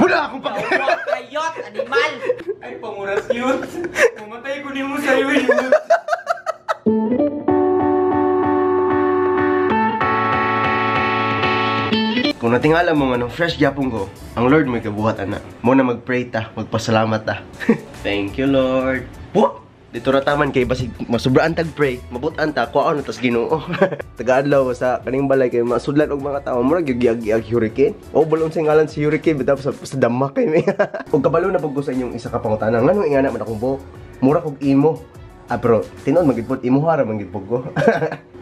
Wala akong pake. Kayot, animal. Ay, panguras yun. Mamatay ko nimo sa'yo yun. Kung natingala mo nga nung fresh gyapon ko, ang Lord may kabuhat ana. Mo na mag-pray ta, magpasalamat ta. Thank you, Lord. What? Dito ra taman kay basig masubraan tag pray, mabutan ta kuwaon na tas Ginoo. Taga-adlaw sa kaning balay kay masudlan og mga tawo, murag gyud giag hurricane. O balon sa ngalan si hurricane bitaw sa damak kay mi. Og kabalo na pud ko sa inyong isa ka pangutana, nganong ingana man akong buhok? Mura kog imo. Ah, pero tinuod man gid pud imo hara man gid pud ko.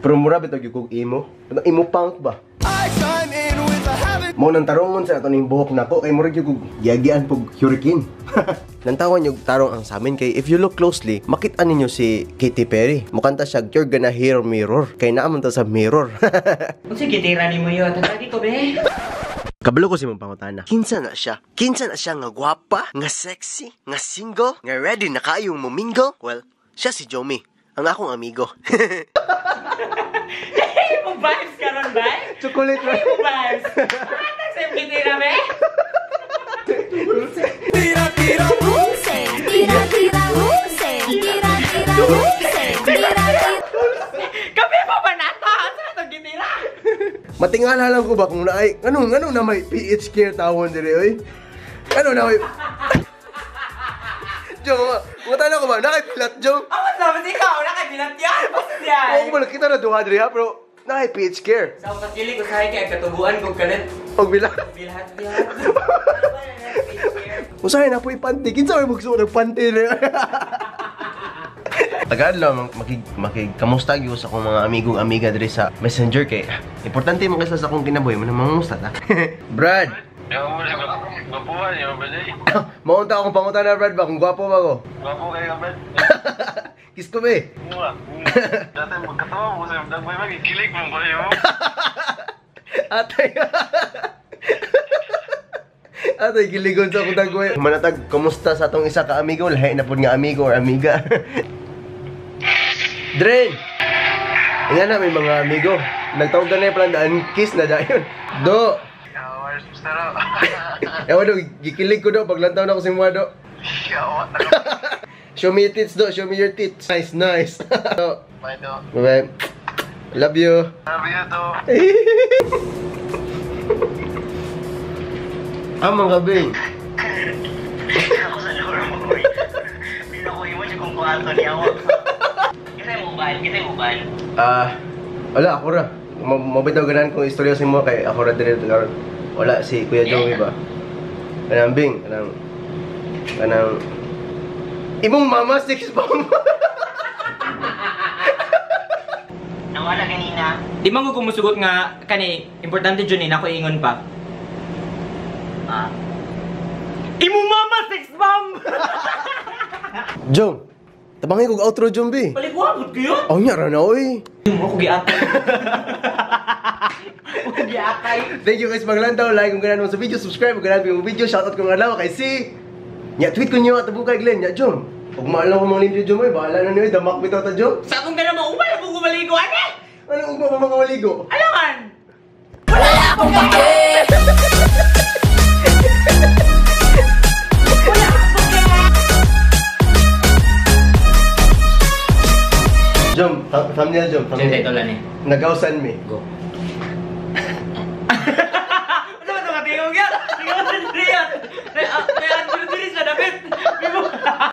Pero mura bitaw gyud kog imo. Imo punk ba? Mo nang tarongon sa ato ning buhok nako kay murag gyud kog giagian pug hurricane. Nantawan yung tarong ang samin kay if you look closely, makita ninyo si Katy Perry. Mukanta siya, "You're gonna hear mirror." Kay naaman ta sa mirror. Unsa gitira nimo yun? Tatagi ko be. Kabalo ko si mong pangutana. Kinsa na siya? Kinsa na siya nga gwapa, nga sexy, nga single, nga ready na kayong mumingle? Well, siya si Jomi, ang akong amigo. Mo vibes karon ba? Chocolate. Mo vibes. Atag sa imong gitira be. Tira, tira, Dulce, tira, tira, dulce, tira, tira, dulce, tira, tira. Kape pa ba nato? Unsa atong gitira? Matingala lang ko ba kung naay anong na may PH care tawon dire oy? Ano na may Jong, mga ko ba? Nakay pilat, Jong. Awas na mas ikaw nakabilat yan. Basta yan. Oo, wala kita na duha dire ha, pero nakay PH care. Sa akong kakili ko sa kay katubuan ko kalit. Og bila. Bilhat bilhat. Usahay na po ipanty. Kinsa may magsuot og panty dire? Tagadlaw makig kamusta gyud sa akong mga amigong amiga dire sa Messenger kay importante man kasi sa akong kinabuhi mo na mangamusta ta. Brad. Gwapuhan yun ba day? Maunta akong pangutana, Brad, ba kung gwapo ba ko? Gwapo kayo ka, Brad? Kiss ko be. Dati magkatawa mo sa vlog, may magikilig mo kayo. Atay. Atay, giligon sa akong dagway. Manatag, kamusta sa atong isa ka amigo? Lahi na pod nga amigo or amiga. Dren! Nga na, may mga amigo. Nagtawag na yung plan, kiss na dayon. Do! Ewan do, gikilig ko do. Paglantaw na ko si Mua do. Show me your tits do. Show me your tits. Nice, nice. Do. Bye do. Bye-bye. Love you. Love you do. Ah, mga gabi. Ako sa loro mo. Pinakuha mo siya kung kwarto niya ako. Kita yung mobile, kita yung mobile. Ah, wala, ako ra. Mabitaw ganahan kong istorya sa mo kay ako ra dire karon. Wala si Kuya Joey ba. Kanang Bing, kanang imong mama six bomb. Nawala kanina. Di man ko kumusugot nga kani importante jud ni nako ingon pa. Ah. Imo mama sex bomb. Jom. Tabangin kog outro Jom bi. Paligwabot kayo. Oh nya ra na oy. Mo ko giatay. Ko giatay. Thank you guys maglantaw, like kung ganahan mo sa video, subscribe kung ganahan mo video, shoutout kong adlaw kay si Nya tweet ko niyo at bukay Glenn, nya Jom. Ug maalam ko mga limpyo Jom oy, bahala na niyo, damak bitaw ta Jom. Sa akong gana mo umay ko gumaligo ane. Ano ugma pa mga maligo? Alangan. Wala akong pake. Wala akong pake. Jom, thumbnail Jom, Sige, thumbnail. title lang eh. Nagawsan mi. Go.